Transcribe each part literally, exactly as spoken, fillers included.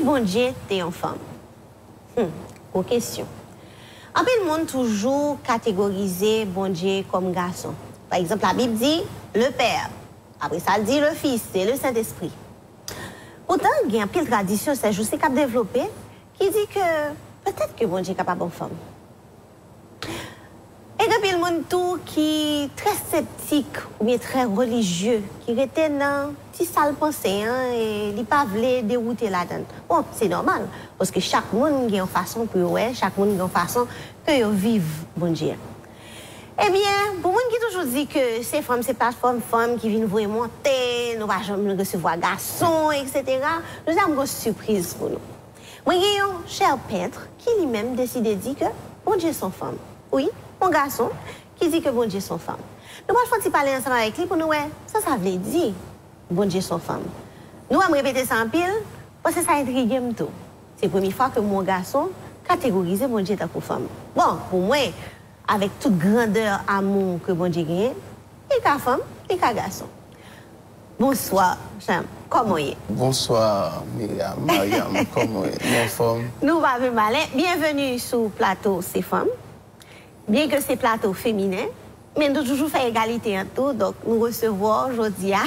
Bondye te yon fanm? Hmm, gwo kesyon. Anpil moun toujou kategorize Bondye kòm gason. Pa egzanp, Labib di, le Père. Apre sa, l di le Fils et le Saint-Esprit. Poutan, gen anpil tradisyon sèjousi k ap devlope ki di ke petèt ke Bondye kapab yon fanm. E gen anpil moun tou ki trè septik oubyen trè relijye, ki rete nan ti sal panse an e li pa vle dewoute ladan l. Bon, se nòmal, paske chak moun gen yon fason pou yo wè, chak moun gen yon fason ke yo viv Bondye. Ebyen, pou moun ki toujou di ke se fanm, se pa fanm, fanm ki vin voye monte, nou pa janm resevwa gason, etsetera, jodi a m gen yon sipriz pou nou. Mwen gen yon chè pent ki li menm deside di ke Bondye se yon fanm. Wi, yon gason ki di ke Bondye se yon fanm. Nou pral fè yon ti pale ansanm avèk li pou nou wè sa sa vle di, Bondye se yon fanm. Nou wè m repete sa anpil, paske sa entrige m tou. Se premye fwa ke m wè yon gason kategorize Bondye tankou fanm. Bon, pou mwen, avèk tout grandè amou ke Bondye genyen, li ka fanm, li ka gason. Bonswa, Jean. Kòman w ye? Bonswa, Myriam, Mariam, kòman w ye? M anfòm. Nou pa pi mal, en. Byenveni sou plato Se Fanm. Byenke se plato feminen, men nou toujou fè egalite an tou, donk nou resevwa w jodi a.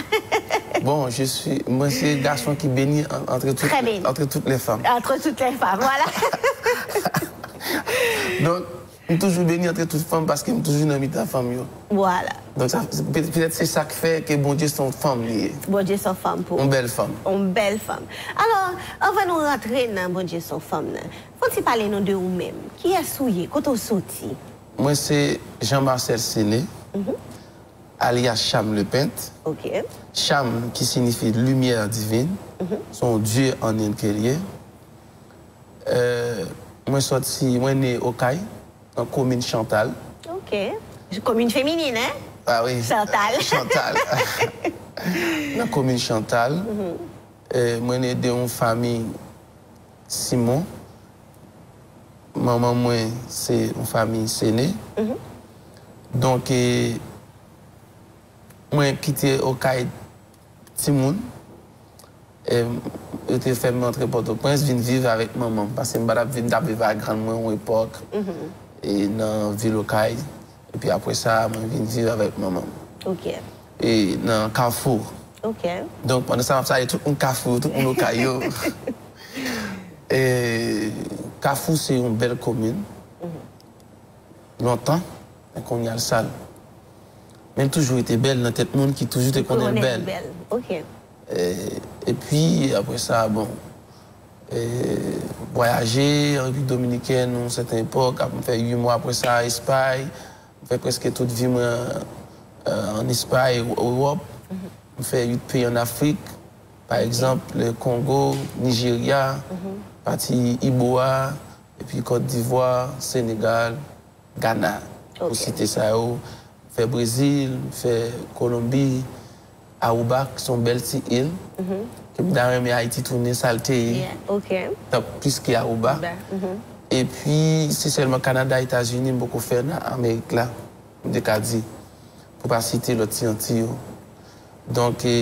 Bon, je suis, mwen se gason ki beni an- entre toutes, Très beni. Entre toutes les femmes. Entre toutes les femmes, voilà. Donk, m toujou beni antre tout fanm paske m toujou nan mitan fanm yo. Voilà. Donk, sa, pe- petèt se sa k fè ke Bondye se yon fanm li ye. Bondye se yon fanm pou Yon bèl fanm. Yon bèl fanm. Alò, anvan nou rantre nan Bondye se yon fanm nan, fò w ti pale nou de ou menm. Kiyès ou ye? Kote w soti? Mwen se Jean Marcel Séné, alyas Cham le Pent. Ok. Cham ki siyifi limyè divin. Se yon dye an End ke l ye. Euh, mwen sòti, mwen ne Okay, nan komin Chantal. Ok. Komin feminin, en? Ah wi. Chantal. Chantal. Nan komin Chantal. Euh, mwen ne de yon fanmi Simon. Manman mwen se yon fanmi Séné. Donk, eh, mwen kite Okay timoun. E, yo te fè m antre Pòtoprens, vin viv avèk manman m, paske m pa t ap viv, m t ap viv ak grann mwen yon epòk, e, nan vil Okay. Epi apre sa, mwen vin viv avèk manman m. Ok. E nan Kafou. Ok. Donk, pandan sa, m ap salye tout moun Kafou yo, tout moun Okay yo. E, Kafou se yon bèl komin. Lontan, men kounye a l sal. Men l toujou rete bèl nan tèt moun ki toujou te konnen l bèl. Konnen l bèl, ok. E, epi, apre sa, bon, e, vwayaje an Repiblik Dominikèn yon sèten epòk, ap m fè uit mwa apre sa Espay, m fè prèske tout vi mwen, e, ann Espay, Ewòp, m fè uit peyi ann Afrik, pa egzanp, Kongo, Nijerya, pati Ibo a, epi Kòt Divwa, Senegal, Gana, pou site sa yo. M fè Brezil, m fè Kolonbi, Aruba, ki se yon bèl ti il, ke m ta renmen Ayiti tounen sa l te ye. Yeah, ok. Tank plis ke Aruba. Epi, se sèlman Kanada, Etazini, m poko fè nan Amerik la, m te ka di, pou pa site lòt ti Anti yo. Donk, e,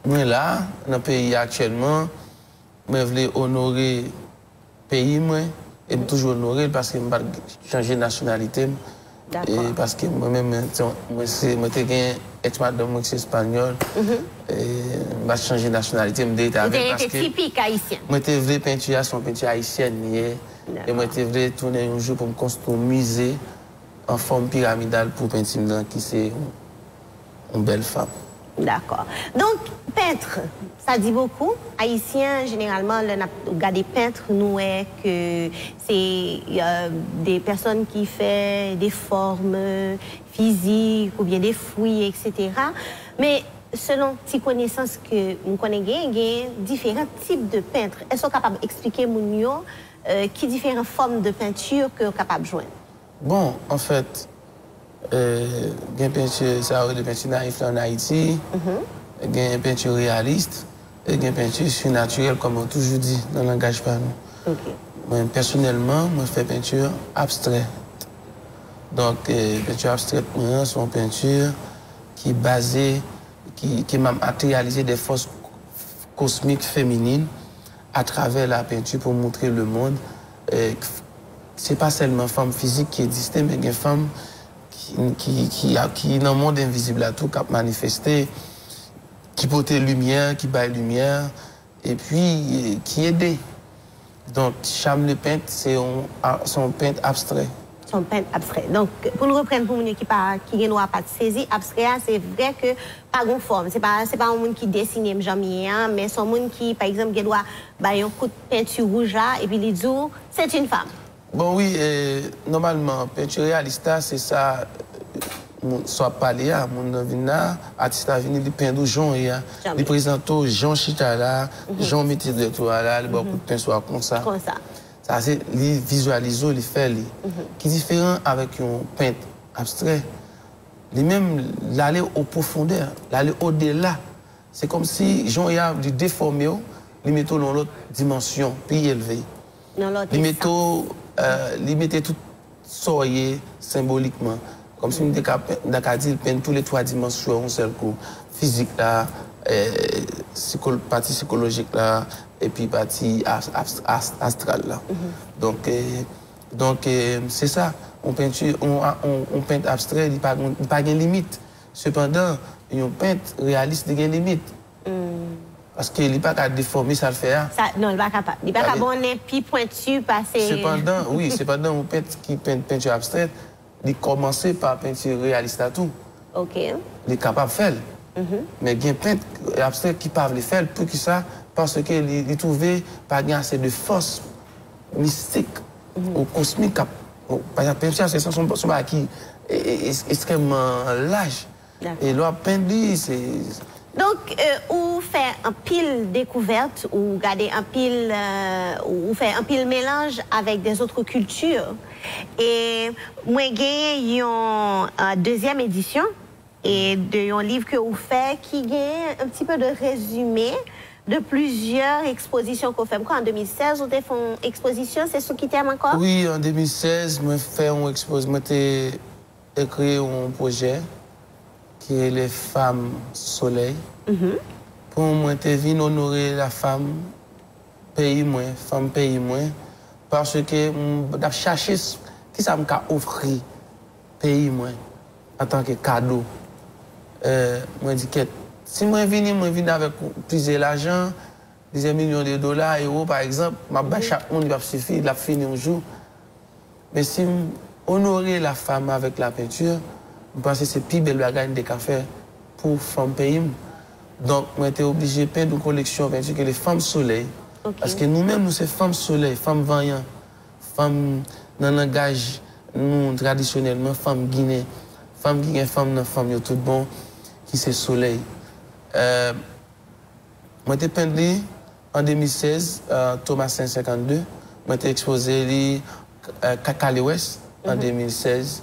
mwen la, nan peyi a aktyèlman, mwen vle onore peyi mwen, e m toujou onore l paske m pa t chanje nasyonalite m. Dakò. E paske mwen menm, mwen se, mwen se, mwen te gen ex madanm mwen ki se espanyòl. E m pa t chanje nasyonalite m, m te rete avè l paske tipik ayisyen. Mwen te vle penti a se yon penti ayisyèn li ye. E mwen te vle tounen yon jou pou m konstwi yon mize an fòm piramidal pou penti m nan ki se yon, yon bèl fanm. Dakò. Donk, pent, sa di bokou. Ayisyen, jeneralman, lè n ap gade pent, nou wè ke se, euh, de pèsòn ki fè de fòm fizik oubyen de fwi, etsetera. Men, selon ti konesans ke m konnen gen, gen diferan tip de pent. Èske w kapab eksplike moun yo, euh, ki diferan fòm de penti ke yo kapab jwenn? Bon, anfèt, e, gen penti, sa yo rele penti nayif la ann Ayiti, gen penti reyalis, e gen penti sinatirèl, kòm yo toujou di nan langaj pa nou. Ok. Mwen, pèsonèlman, mwen fè penti abstrè. Donk, e, penti abstrè mwen an, se yon penti ki baze, ki, ki ma-, materyalize de fòs kosmik feminin atravè lapenti pou moutre lemonn, eh, se pa sèlman fanm fizik ki egziste, men gen fanm ki, ki, ki, ki nan mond envizib la tou, k ap manifeste, ki pote limyè, ki bay limyè, epi, eh, ki ede. Donk, Cham Lepent, se yon, a- se yon pent abstrè. Se yon pent abstrè. Donk, pou n reprann pou moun yo ki pa, ki gen dwa pa t sezi, abstrè a, se vre ke pa gon fòm. Se pa, se pa yon moun ki desine m jan m ye an, men se yon moun ki, pa egzanp, gen dwa bay yon kout penti wouj la, epi li di w, c'est une femme. Bon, wi, eh, nòmalman, penti reyalis la, se sa, moun, sa w ap pale a, moun nan vin la, atis la vini, li penn ou jan w ye a. Jan m ye. Li prezante w jan w chita la, jan w mete dwèt ou a la, li ba w kout pens ou a konsa. Konsa. Sa se, li vizyalize w, li fè li. Ki diferan avèk yon pent abstrè. Li menm, l ale o pwofondè, l ale odela. Se kòmsi jan w ye a, li defòme w, li mete w nan yon lòt dimansyon, pi elve. Nan lòt esans. Li mete w, eh, li mete tout sa w ye senbolikman. Kòmsi m te ka, m ta ka di l penn tou le twa dimansyon yon sèl kou. Fizik la, eh, pati sikolojik la, epi pati as- as- as- astral la. Donk, eh, donk, eh, se sa. Yon penti, yon, yon, yon pent abstrè, li pa, li pa gen limit. Sepandan, yon pent reyalis, li gen limit. Paske li pa ka defòme sa l fè a. Sa, non, li pa kapab. Li pa ka ba w nen pi pwenti pase. Sepandan, wi, sepandan, yon pent ki penn penti abstrè, li kòmanse pa penti reyalis la tou. Ok. Li kapab fè l. Men gen pent abstrè ki pa vle fè l. Poukisa? Paske li, li twouve pa gen ase de fòs mistik ou kosmik k ap, bon, pa egzanp, penti abstrè se yon, se yon bagay ki e- e- e- ekstrèmman laj. Dakò. E lè w ap penn li, se Donk, euh, ou fè anpil dekouvèt, ou gade anpil, euh, ou fè anpil melanj avèk des autres cultures. E mwen genyen yon, euh, dezyèm edisyon e de yon liv ke ou fè ki genyen un petit peu de résumé de plusieurs expositions ke ou fè. M kwè an de mil sèz, ou te fè yon ekspozisyon, se sou ki tèm ankò? Wi, an de mil sèz, mwen fè yon ekspoz-, mwen te ekri yon pwojè ki rele Fanm Solèy. Pou mwen te vin onore lafanm peyi mwen, fanm peyi mwen, paske m t ap chache s- kisa m ka ofri peyi mwen antanke kado. Eh, mwen di, kèt, si mwen vini, mwen vini avèk plizyè lajan, plizyè milyon de dola, ewo, pa egzanp, m ap bay chak moun, li p ap sifi, l ap fini yon jou. Men si m onore lafanm avèk lapenti, m panse se pi bèl bagay m te ka fè pou fanm peyi m. Donk, mwen te oblije penn yon koleksyon penti ki rele Fanm Solèy. Ok. Paske nou menm, nou se fanm solèy, fanm vanyan, fanm nan langaj nou tradisyonèlman, fanm ginen. Fanm ki gen fanm nan fanm yo tout bon, ki se solèy. Euh, Mwen te penn li an de mil sèz, euh, Thomassin senkannde. Mwen te ekspoze li, euh, Kaka Lewès an de mil sèz.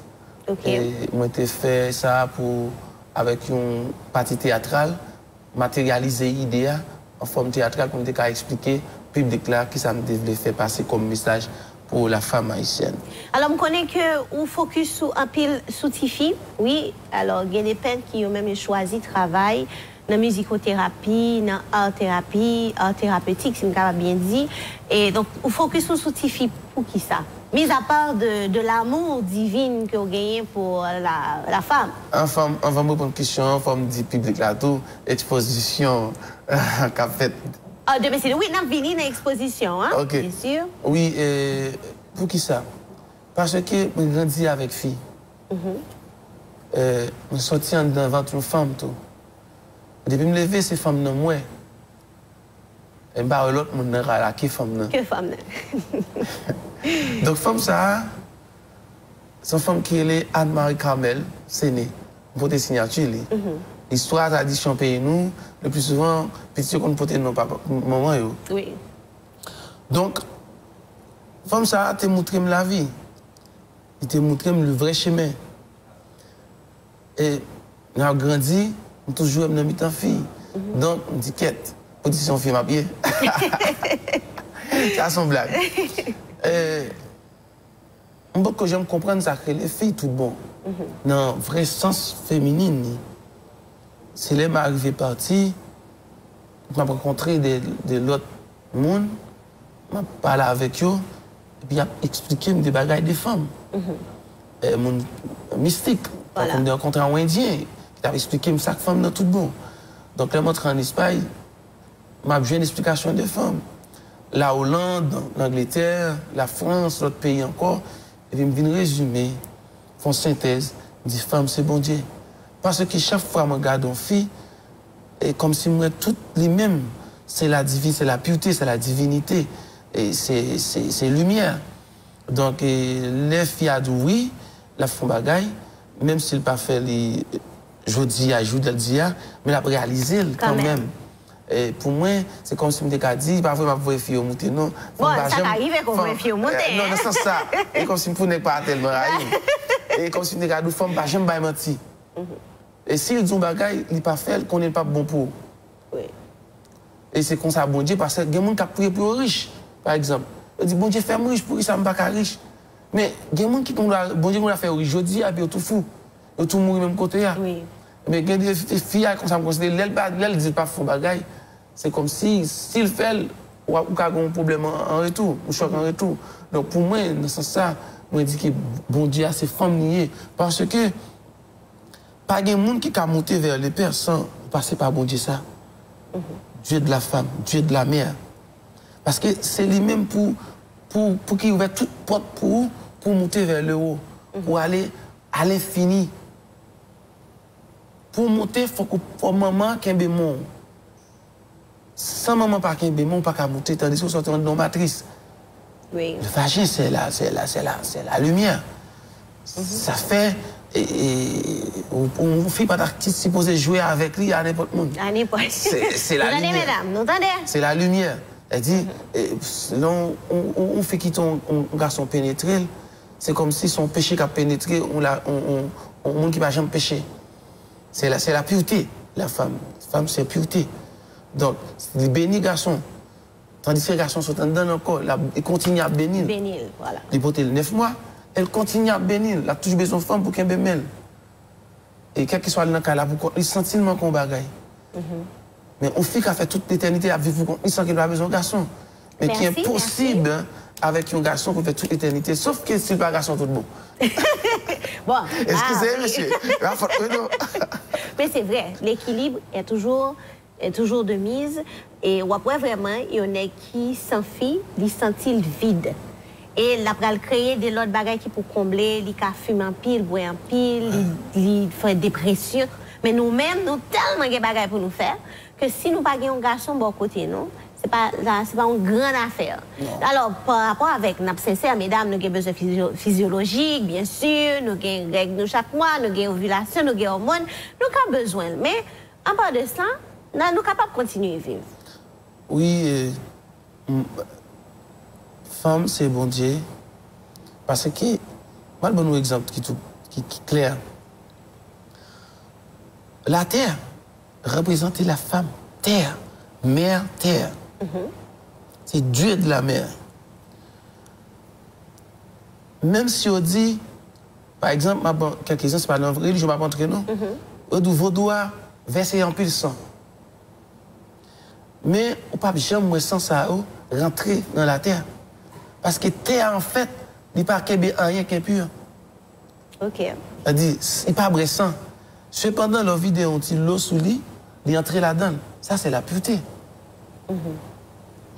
Ok. E mwen te fè sa pou, avèk yon pati teyatral, materyalize ide a an fòm teyatral pou m te ka eksplike piblik la kisa m te vle fè pase kòm mesaj pou la femme haïtienne. Alò, m konnen ke ou fokis sou anpil sou tifi, wi. Alò, gen de pent ki yo menm yo chwazi travay nan mizikoterapi, nan art terapi, art thérapeutique, si m kapab byen di. E donk, ou fokis ou sou tifi, poukisa? Mis à part de, de l'amour divin ke w genyen pou la, la femme. Anvan, anvan m reponn kesyon an, fò m di piblik la tou, ekspozisyon k ap fèt. Ah, demen se, wi, n ap vini nan ekspozisyon an, ok, byen si. Wi, e, poukisa? Paske mwen grandi avèk fi. Mhm. E, mwen sòti anndan vant yon fanm tou. Depi m leve, se fanm nan m wè. E m pa wè lòt moun nan ka la ke fanm nan. Ke fanm nan. Donk, fanm sa a, se yon fanm ki rele Anne Marie Carmel Séné. M pote siyati li. Mhm. Istwa tradisyon peyi nou, le pli souvan, pitit yo konn pote non papa, manman yo. Wi. Donk, fanm sa a te moutre m lavi. Li te moutre m le vrè chemen. E lè m ap grandi, m toujou wè m nan mitan fi. Mhm. Donk, m di, kèt, pou di se yon fi m ap ye. Sa se yon blag. E, m poko janm konprann sa k rele fi tout bon. Mhm. Nan vrè sans feminin li. Se lè m arive pati, m ap rankontre de, de lòt moun, m ap pale avèk yo, epi y ap eksplike m de bagay de fanm. Eh, moun mistik, tankou m te rankontre yon Endyen, ki t ap eksplike m sa k fanm nan tout bon. Donk, lè m antre ann Espay, m ap jwenn esplikasyon de fanm. La Oland, Langletè, Lafrans, lòt peyi ankò, epi m vin rezime, fè yon sentèz, m di fanm se Bondye. Paske chak fwa mwen gade yon fi, e kòmsi m wè tout li menm, se la divi, se la pureté, se la divinité, e se, se, se limyè. Donk, e, lè fi a di w wi, l ap fè yon bagay, menm si l pa fè li jodi a, jou l di a, men l ap reyalize l kanmenm. E pou mwen, se kòmsi m te ka di, pa vre m ap voye fi yo moute, non. Fanm Bon, pa sa janm, ka rive ke w fanm, voye fi yo moute, eh, non, nan sans sa, e kòmsi m pou nèg pa tèlman rayi m. E kòmsi m te ka di w, fanm pa janm bay manti. E si l di yon bagay, li pa fè l, konnen l p ap bon pou ou. Wi. E se konsa Bondye, paske gen moun k ap priye pou yo rich, pa egzanp. Yo di, Bondye, fè m rich, poukisa m pa ka rich? Men, gen moun ki konn, Bondye konn fè yo rich jodi a, epi yo tou fou. Yo tou mouri menm kote a. Wi. Men gen de fi, fi a, konsa m konsidere, lè l pa, lè l di l p ap fè yon bagay, se kòmsi, si l fè l, w ap, ou ka gen yon pwoblèm an, an retou, yon chòk an retou. Donk, pou mwen, nan sans sa, mwen di ke Bondye a, se fanm li ye. Paske, pa gen moun ki ka monte vè le Pè san pase pa Bondye sa. Dieu de la femme, Dieu de la mère. Paske se li menm pou, pou, pou ki ouvè tout pòt pou ou, pou w monte vè le wo, pou w ale a lenfini. Pou w monte, fòk ou, fò manman kenbe men w. San manman pa kenbe men w, ou pa ka monte, tandiske w sòti anndan yon matris. Wi. Le vajen, se la, se la, se la, se la limyè. Sa fè, e, e, ou, ou, yon fi pa ta sipoze jwe avèk li a nenpòt moun. A nenpòt. Se, se la limyè. Nou tande, medam, nou tande. Se la limyè. Sa di, e, lè yon, yon, yon, yon fi kite yon, yon, yon gason penetre l, se kòmsi se yon peche k ap penetre yon, la, yon, yon, yon moun ki pa janm peche. Se la, se la pureté, la femme. Femme, c'est pureté. Donk, li beni gason. Tandiske gason sot anndan l ankò, l ap, li kontinye ap beni l. Beni l, vwala. Li pote l nèf mwa, e l kontinye ap beni l. L ap toujou bezwen fanm pou kenbe men l. E kèlkeswa li nan kay la pou kont li, santi l manke yon bagay. Men yon fi ka fè tout letènite ap viv pou kont li san ke l pa bezwen yon gason. Men ki enposib avèk yon gason pou fè tout letènite, sof ke si l pa gason tout bon. Bon, eskize, mesye, la fòt mwen non. Men se vre, l'équilibre est toujours, est toujours de mise. E w ap wè vrèman, yon nèg ki san fi, li santi l vid. E l ap pral kreye de lòt bagay ki pou konble, li ka fimen anpil, bwè anpil, li, li fè depresyon. Men nou menm, nou tèlman gen bagay pou nou fè, ke si nou pa gen yon gason bò kote nou, se pa, sa, se pa yon gran afè. Alò, pa rapò avèk, n ap sensè, medam, nou gen bezwen fizyo-, fizyolojik, byen si, nou gen règ nou chak mwa, nou gen ovilasyon, nou gen òmòn, nou ka bezwen l. Men, anpa de sa, nan, nou kapab kontinye viv. Wi, e, m, fanm se Bondye. Paske, m al ban nou egzanp ki tou, ki, ki klè. Latè reprezante la femme, terre, mère terre. Se Dieu de la mer. Menm si yo di, pa egzanp, m ap ban kèk egzanp, se pa nan relijyon, m ap antre non. Yo di w vodou a vèse anpil san. Men ou p ap janm wè san sa yo rantre nan latè. Paske tè a, anfèt, li pa kenbe anyen k enpi. Ok. Sa di, s-, li pa bwè san. Sepandan, lè w vide yon ti dlo sou li, li antre ladan l. Sa se la pureté.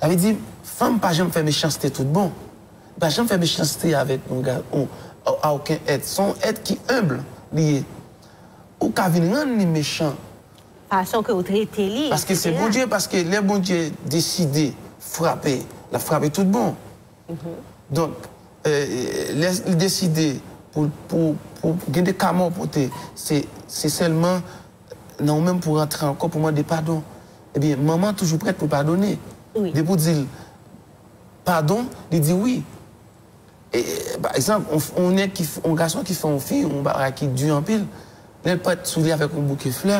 Sa vle di, fanm pa janm fè mechanste tout bon. Li pa janm fè mechanste avèk yon ga-, yon, a, a okenn èt. Se yon èt ki enb li ye. Ou ka vin rann li mechan. Fason ke ou trete li, paske se etsetera. Bondye, paske lè Bondye deside frape, l ap frape tout bon. Donk, e, lè li deside pou, pou, pou gen de ka mò pote, se, se sèlman nan ou menm pou rantre ankò pou mande padon. Ebyen, manman toujou prèt pou padone. Wi. Depi w di l padon, li di wi. E, e, pa egzanp, on, on nèg ki f-, on gason ki fè on fi, on bagay ki di anpil, lè l prèt sou li avèk on bouke flè,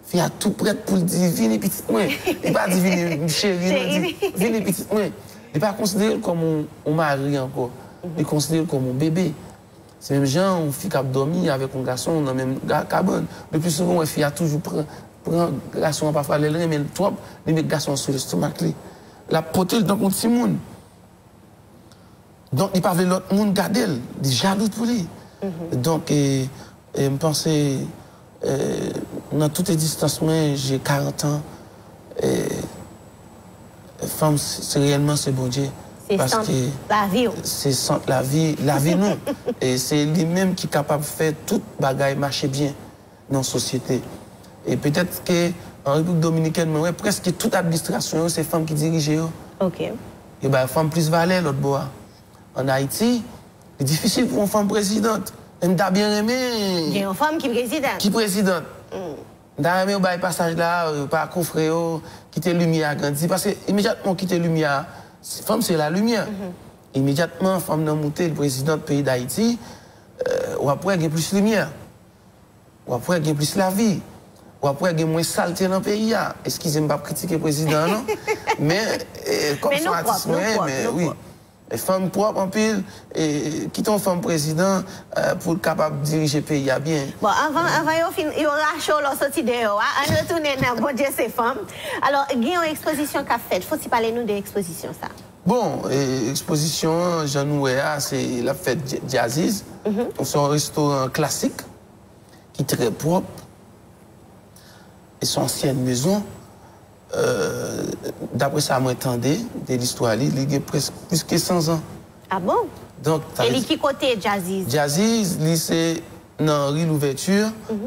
fi a tou prèt pou l di, vini pitit mwen. Li pa di, vini cheri, non, li di, vini pitit mwen. Li pa konsidere l kòm on, on mari ankò. Li konsidere l kòm on bebe. Se menm jan on fi k ap dòmi avèk on gason nan menm ga-, kabann. Le pli souvan, w wè fi a toujou pran, pran gason an pafwa, lè l renmen l twòp, li met gason an sou lestomak li. L ap pote l tankou yon timoun. Donk, li pa vle lòt moun gade l. Li jalou pou li. Donk, e, e, m panse, e, nan tout egzistans mwen, j'ai quarante ans, e, fanm, se, se reyèlman se Bondye. Se sant lavi w. Paske se sant lavi, lavi nou. E se li menm ki kapab fè tout bagay mache byen nan sosyete. E petèt ke an Repiblik Dominikèn, mwen wè prèske tout administrasyon yo, se fanm ki dirije yo. Ok. Yo bay fanm plis valè lòt bò a. Ann Ayiti, li difisil pou yon fanm prezidant. Men m ta byen renmen gen yon fanm ki prezidant. Ki prezidant. M ta renmen yo bay pasaj la, yo pa kofre yo, kite limyè a grandi. Paske imedyatman w kite limyè a, fanm se la limyè. Imedyatman fanm nan moute, li prezidant peyi Dayiti, e, w ap wè gen plis limyè. W ap wè gen plis lavi. W ap wè gen mwens salte nan peyi a. Eskize m, p ap kritike prezidan an non. Men, e, kòm se yon atis mwen, men wi. E fanm pwòp anpil, e, kite yon fanm prezidan, e, pou l kapab dirije peyi a byen. Bon, anvan, anvan yo fin, yo rache w lè w soti deyò a, ann retounen nan Bondye se fanm. Alò, gen yon ekspozisyon k ap fèt. Fon ti pale nou de ekspozisyon sa. Bon, e, ekspozisyon an, jan nou wè a, se, l ap fèt Dja-, Djaziz. Se yon restoran klasik ki trè pwòp. E se yon ansyen mezon. E, daprè sa mwen tande de listwa li, li gen prèske plis ke san zan. Ah bon? Donk, sa vle di. E li ki kote Djaziz? Djaziz, li se nan ri Louvèti,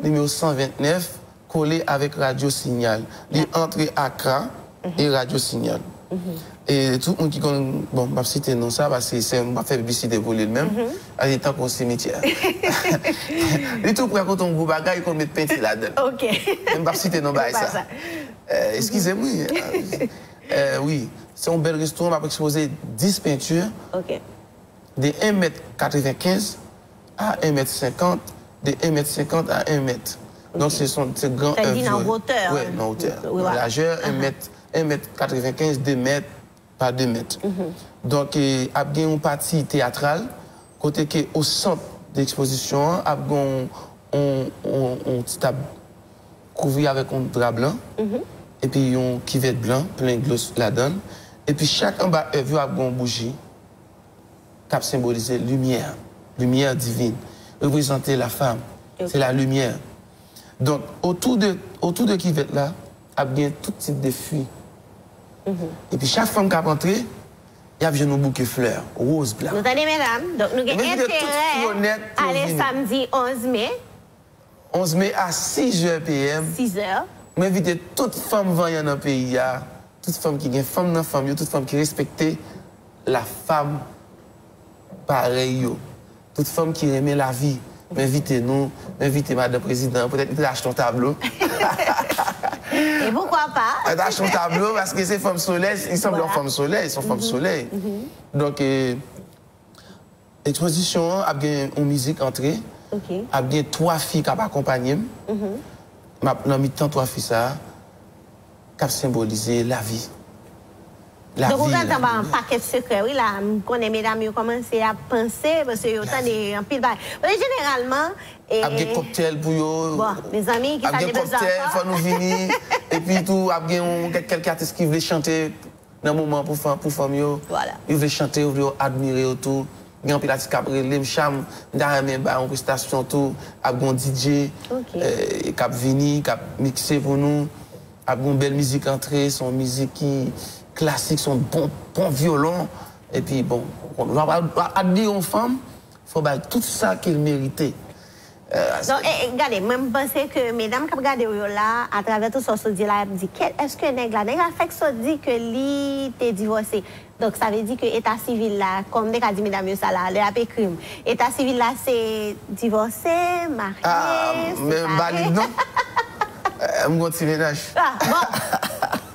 nimewo san vennèf, kole avèk Radyo Sinyal. Li antre Akra e Radyo Sinyal. E tout moun ki konn, bon, m p ap site non sa, paske se, m p ap fè piblisite pou li menm. Paske li tankou yon simityè. Li tou prè kote yon gwo bagay, li konn met penti ladan l. Ok. Men m p ap site non bagay sa. E, eskize m, wi. E, wi. Se yon bèl restoran, m ap ekspoze dis penti. Ok. De en mèt katrevenkenz a en mèt senkant, de en mèt senkant a en mèt. Donk, se son, se gran èv yo. Sa vle di nan wotè. Wi, nan wotè. Nan lajè, en mèt, en mèt katrevenkenz, de mèt pa de mèt. Donk, e, ap gen yon pati teyatral, kote ke o sant de ekspozisyon an, ap gen yon, yon, yon, yon ti tab kouvri avèk yon dra blan, epi yon kivèt blan plen dlo ladan l. Epi chak anba èv yo ap gen yon bouji k ap senbolize limyè, limyè divin, reprezante la femme, se la lumière. Donk, otou de, otou de kivèt la, ap gen tout tip de fwi. Epi chak fanm k ap antre, y ap jwenn yon bouke flè woz blan. Nou tande, medam? Donk, nou gen enterè ale samdi onz me. Onz me a sis è P M. Sis è. Mwen envite tout fanm vanyan nan peyi a, tout fanm ki gen fanm nan fanm yo, tout fanm ki respekte la femme parèy yo, tout fanm ki renmen lavi. Mwen envite nou, mwen envite madan prezidan, petèt li te achte yon tablo. E poukwa pa? Li te achte yon tablo, paske se fanm solèy, li sanble yon fanm solèy, se yon fanm solèy. Donk, e, Ekspozisyon an ap gen yon mizik antre, ap gen twa fi k ap akonpanye m. M ap nan mitan twa fi sa a k ap senbolize lavi. Donk, ou gentan ba yon pakèt sekrè, wi, la. M konnen medam yo kòmanse ap panse, paske yo tande anpil bagay. Paske jeneralman, e, ap gen kòktèl pou yo. Bon, mezanmi, kisa n te bezwen ankò? Ap gen kòktèl, fò nou vini. Epi tou, ap gen yon kèk, kèk atis ki vle chante. Nan moman pou fanm, pou fanm yo, yo vle chante, yo vle yo admire yo tou. Gen anpil atis k ap rele m, Cham, m ta renmen bay yon prestasyon tou. Ap gen yon D J, e, k ap vini, k ap mikse pou nou. Ap gen yon bèl mizik antre, se yon mizik ki klasik, se yon bon, bon vyolon. Epi, bon, w ap, w ap admire yon fanm, fò w ba l tout sa ke l merite. Donk, e, e, gade, mwen, m panse ke medam k ap gade w yo la, atravè tout sa w sot di la, y ap di, "Kèt, èske nèg la, nèg la fèk sot di ke li te divòse?" Donk, sa vle di ke eta sivil la, kòm m te ka di medam yo sa la, lè y ap ekri m, eta sivil la se divòse, marye, separe. Ah, men m valid, non? Eh, m gon ti mennaj. Ah, bon.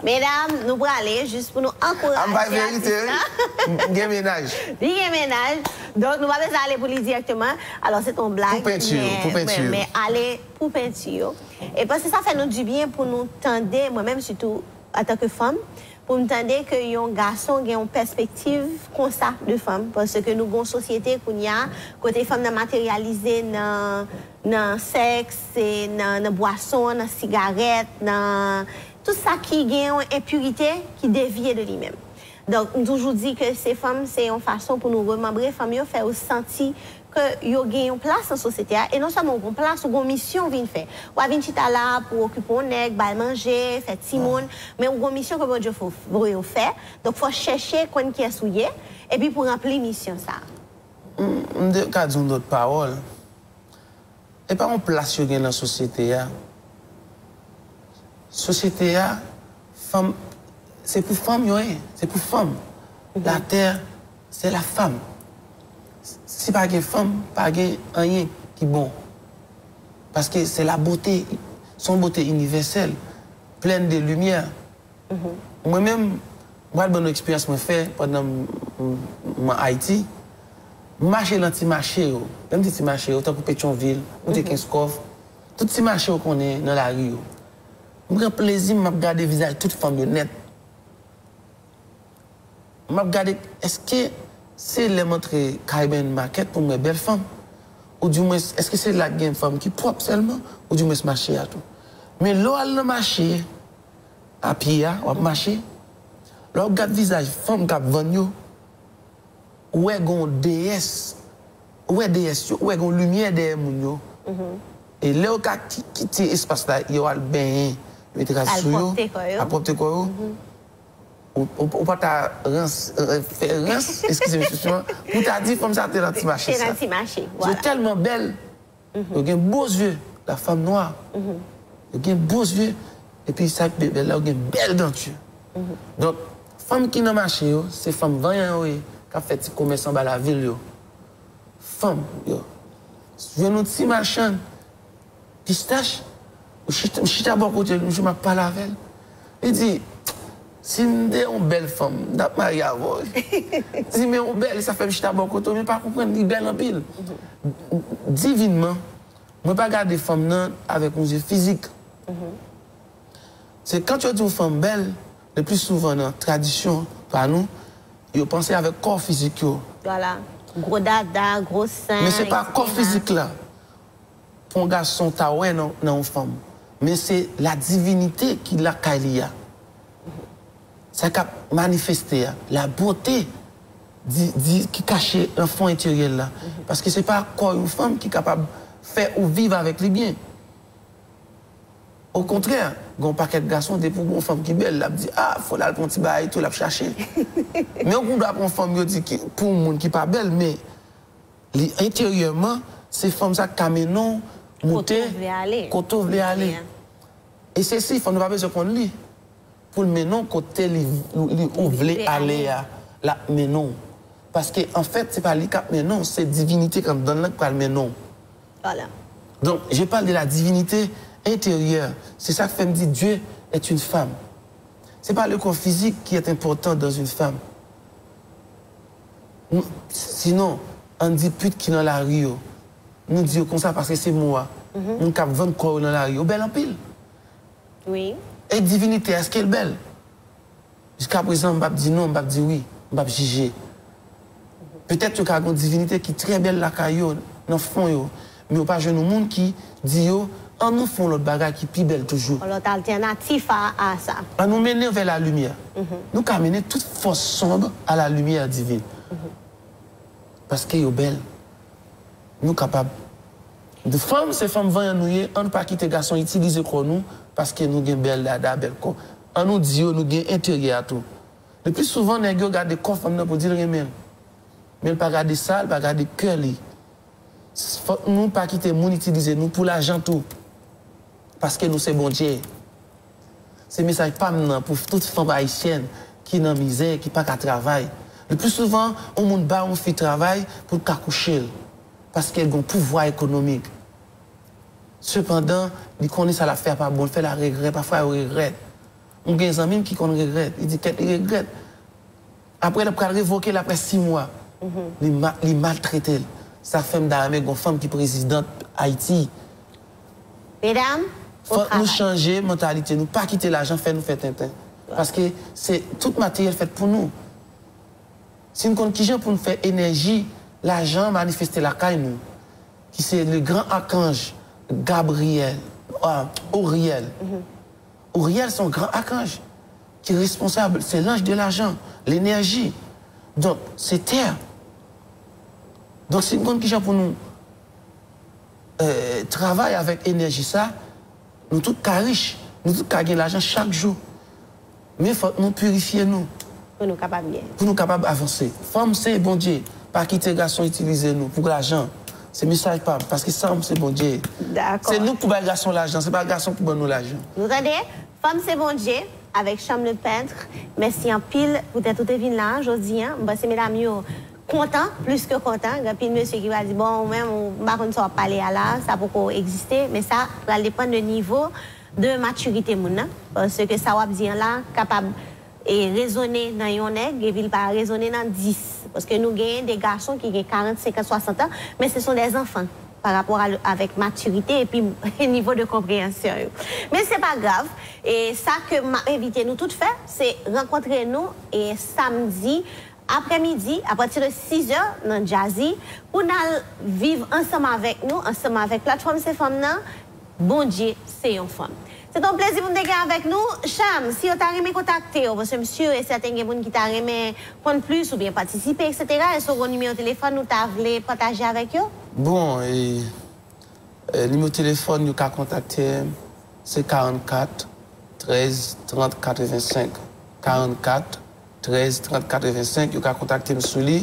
Medam, nou prale jis pou nou ankouraje atis la. Ah, m bay verite, wi. M gen mennaj. Li gen mennaj. Donk, nou pa bezwen ale pou li dirèkteman. Alò, se t on blag, pou penti yo, men, pou penti men, yo. Men ale pou penti yo. E paske sa fè nou dibyen pou nou tande, mwen menm sitou, antanke fanm, pou m tande ke yon gason gen yon pèspektiv konsa de fanm, paske nou gen yon sosyete kounye a kote fanm nan materyalize nan, nan sèks, e nan, nan bwason, nan sigarèt, nan tout sa ki gen yon enpirite ki devye de li menm. Donk, m toujou di ke se fanm, se yon fason pou nou remanbre fanm yo, fè yo santi ke yo gen yon plas nan sosyete a, e non sèlman ou gen yon plas, ou gen yon misyon w vin fè. W a vin chita la pou okipe yon nèg, ba l manje, fè timoun, men ou gen yon misyon ke Bondye fo- voye w fè. Donk, fò w chèche konn kiyès ou ye, epi pou ranpli misyon sa a. M, m te ka di yon lòt pawòl. E pa yon plas yo gen nan sosyete a. Sosyete a, fanm, se pou fanm yo ye, se pou fanm. La terre, c'est la femme. Si pa gen fanm, pa gen anyen ki bon. Paske se la bote, se yon bote inivèsèl, plèn de limyè. Mwen menm, m pral ban nou eksperyans mwen fè pandan m, m, m an Ayiti. M mache nan ti mache yo. Lè m di ti mache yo, tankou Petyonvil, m te Kenskòf. Tout ti mache yo konnen nan lari yo. M pran plezi m, m ap gade vizaj tout fanm yo nèt. M ap gade, èske se lè m antre Caribbean Market pou m wè bèl fanm? Oudimwens, èske se la k gen fanm ki pwòp sèlman? Oudimwens mache a tou. Men lè w al nan mache, a pye a, w ap mache, lè w ap gad vizaj fanm k ap vann yo, ou wè gen yon deyès, ou wè deyès yo, ou wè gen yon limyè dèyè moun yo. E lè yo ka ki- kite espas la, yo al benyen, yo mete rad sou yo, al pwòpte kò yo, ou, ou, ou pa ta rans, euh, fè rans, eskize m ekspresyon an, pou ta di fanm sa te nan ti mache sa. Yo tèlman bèl, yo gen bo zye, la femme noire. Yo gen bo zye, epi sa ki pi bèl la, yo gen bèl danti. Donk, fanm ki nan mache yo, se fanm vanyan yo ye, k ap fè ti komès anba lavil yo. Fanm yo. Jwenn yon ti machann pistach, ou chita, m chita bò kote l, yon jou m ap pale avè l. Li di, si m te yon bèl fanm, m t ap marye avè w. Di, men ou bèl, sa fè m chita bò kote w, men pa konprann, li bèl anpil. Divinman, mwen pa gade fanm nan avèk yon zye fizik. Se kan yo di yon fanm bèl, le pli souvan nan tradisyon pa nou, yo panse avèk kò fizik yo. Vwala. Gwo dada, gwo sen, et cetera. Men se pa kò fizik la pou yon gason ta wè nan, nan yon fanm. Men se la divinite ki lakay li a. Sa k ap manifeste a, la bote di, di, ki kache nan fon enteryè l la. Paske se pa kò yon fanm ki kapab fè ou viv avèk li byen. Okontrè, gen yon pakèt gason, depi w gen yon fanm ki bèl, l ap di, a, fò l al pran ti bagay tou, l ap chache. Men ou gen dwa pran yon fanm, yo di, ki, pou yon moun ki pa bèl, men li enteryèman, se fanm sa k ka mennen w moute kote w vle ale. E se si, fanm nan pa bezwen konn li. Pou l mennen w kote li, li, ou vle ale a, l ap mennen w. Paske, anfèt, se pa li k ap mennen w, se divinite k anndan l lan k pral mennen w. Donk, je parle de la divinité intérieure. Se sa k fè m di Dieu est une femme. Se pa le corps physique qui est important dans une femme. Nou, sinon, ann di pit ki nan lari yo. Nou di yo konsa paske se mo a. Moun k ap vann kò yo nan lari yo bèl anpil. Wi. E divinite, èske l bèl? Jiskaprezan, m p ap di non, m p ap di wi, m p ap jije. Petèt yo ka gen yon divinite ki trè bèl lakay yo, nan fon yo, men yo pa jwenn yon moun ki di yo, ann nou fè yon lòt bagay ki pi bèl toujou. Yon lòt altènatif a, a sa. Ann nou mennen vè lalimyè. Nou ka mennen tout fòs sonb a la lumière divine. Paske yo bèl. Nou kapab. Fanm, se fanm vanyan nou ye, ann pa kite gason itilize kò nou, paske nou gen bèl dada, bèl kò. Ann nou di yo, nou gen enteryè a tou. Le pli souvan, nèg yo gade kò fanm nan pou di l renmen l. Men l pa gade sa, l pa gade kè li. Fòk nou pa kite moun itilize nou pou lajan tou. Paske nou se Bondye. Se mesaj pa m nan pou tout fanm ayisyèn ki nan mizè, ki pa ka travay. Le pli souvan, yon moun ba yon fi travay pou l ka kouche l, paske l gen yon pouvwa ekonomik. Sepandan, li konnen sa l ap fè a pa bon, l fè l a regrè, pafwa yo regrèt. M gen zanmi m ki konn regrèt, li di kèt li regrèt. Apre, l ap pral revoke l apre sis mwa. Li ma-, li maltrete l. Sa fè m ta renmen gen yon fanm ki prezidant Ayiti. Medam, bon travay. Fòk nou chanje mantalite nou, pa kite lajan fè nou fè tenten. Paske se tout materyèl fèt pou nou. Si n konn kijan pou n fè enèji lajan manifeste lakay nou, ki se le gran akanj Gabriyèl, ah, Oryèl. Oryèl se yon gran akanj ki responsab, se l'ange de l'argent, l'énergie. Donk, se tè. Donk, si n konn kijan pou nou eh, travay avèk enèji sa, nou tout ka rich, nou tout ka gen lajan chak jou. Men fòk nou pirifye nou. Pou nou kapab gen. Pou nou kapab avanse. Fanm se Bondye. Pa kite gason itilize nou pou lajan. Se mesaj pa m, paske sa m se Bondye. Dakò. Se nou k pou bay gason lajan, se pa gason k pou ban nou lajan. Nou tande? Fanm se Bondye, avèk Cham Lepent. Mèsi anpil poutèt ou te vin la jodi a. M panse medam yo kontan, plis ke kontan. Gen anpil mesye ki pral di, bon, ou menm, ou, m pa konn sa w ap pale a la, sa poko egziste. Men sa pral depann de nivo de matirite moun nan. Paske sa w ap di an la kapab e rezone nan yon nèg, epi l pa rezone nan dis. Paske nou genyen de gason ki gen karant, senkant, swasant an, men se son dè zanfan pa rapò a, avèk matirite epi nivo de konpreyansyon yo. Men se pa grav. E sa ke m ap envite nou tout fè, se rankontre nou e samdi aprèmidi, apati de sizè nan Jazzy, pou n al viv ansanm avèk nou, ansanm avèk platfòm Se Fanm nan, Bondye se yon fanm. Se te yon plezi pou m te gen avèk nou. Cham, si yo ta renmen kontakte w, paske m si e sèten gen moun ki ta renmen konn plis oubyen patisipe, etsetera, èske w gen nimewo telefòn ou ta vle pataje avèk yo? Bon, e, e, nimewo telefòn yo ka kontakte m, se karannkat, trèz, trant, katrevensenk. Karannkat, trèz, trant, katrevensenk, yo ka kontakte m sou li.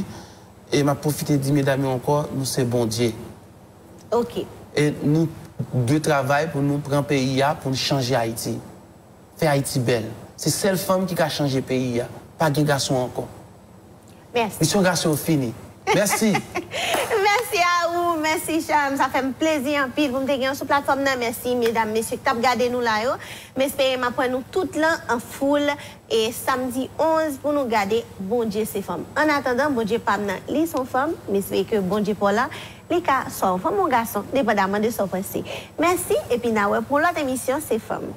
E m ap pwofite di medam yo ankò, nou se Bondye. Ok. E nou dwe travay pou nou pran peyi a, pou nou chanje Ayiti. Fè Ayiti bèl. Se sèl fanm ki ka chanje peyi a. Pa gen gason ankò. Mèsi. Misyon gason yo fini. Mèsi. Mèsi a ou, mèsi Cham. Sa fè m plezi anpil pou m te gen w sou platfòm nan. Mèsi medam, mesye k t ap gade nou la yo. M espere m ap wè nou tout lan an foul e samdi onz pou nou gade Bondye se fanm. Annatandan, Bondye pa m nan, li se yon fanm. M espere ke Bondye pa w la, li ka swa yon fanm ou yon gason, depandaman de sa w panse. Mèsi, epi n a wè pou yon lòt emisyon Se Fanm.